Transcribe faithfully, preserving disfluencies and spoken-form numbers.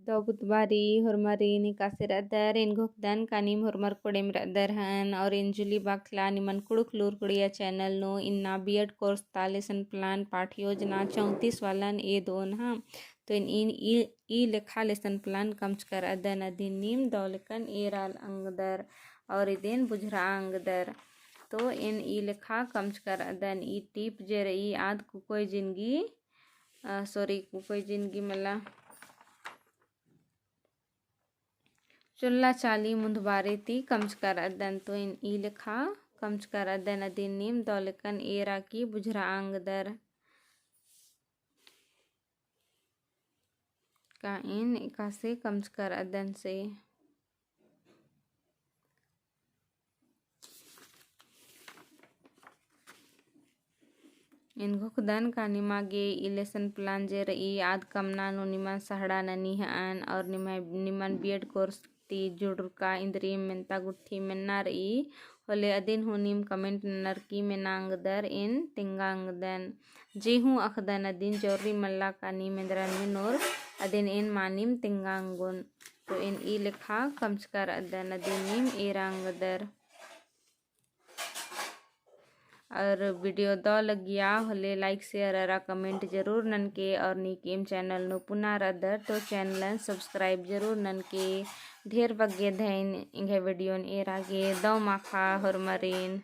तो पुतबारी होरमारिन एकासे रअदर, एन घोखदन का नीम होरमर कोड़ेम रअदर हन, और एन जूली बाखला निमन कुँड़ुख़ लूर कुड़िया channel नू इन्ना B.Ed course ता lesson plan पाठ योजना चौंतीस वालन एदओन हाँ। तो एन ई, ई, ई लेखा lesson plan कमचका रअदन अदिन नीम दव लेकन एरा ओंगदर और इदिन बुझुरआ ओंगदर। तो एन ई लेखा कमचका रअदन, ई tip जे रई आद कुकोय जिनगी, अ, sorry, कुकोय जिनगी मला चुल्ला चाली मुन्दबारे ती कमचका रअदन। तो एन ई लेखा कमचका रअदन अदिन नीम दव लेकन एरा की बुझुरआ ओंगदर। का एन एकासे कमचका रअदन से। एन घोखदन का निमा गे ई lesson plan जे रई आद कमना नू निमन सहाड़ा ननी हअन, और निमा, निमन B.Ed course ती जुड़रका इन्द्रिम मेन्ता गुट्ठी मेन्ना रई होले अदिन हूँ नीम comment ननर की मेना ओंगदर, एन तेंगा ओंगदन। जे हूँ अख़दन अदिन जरूरी मल्ला का नीम एन्दरन मेनोर, अदिन एन मानिम तेंगा ओंगोन। तो एन ई लेखा कमचका रअदन अदिन नीम एरा ओंगदर। और video दव लगिया होले like, share अरा comment जरूर ननके, और नीक एम channel नू पुना रअदर तो channel न subscribe जरूर ननके। ढेर बग्गे धैन एंग्है video न एरा गे। दव माखा होरमारिन।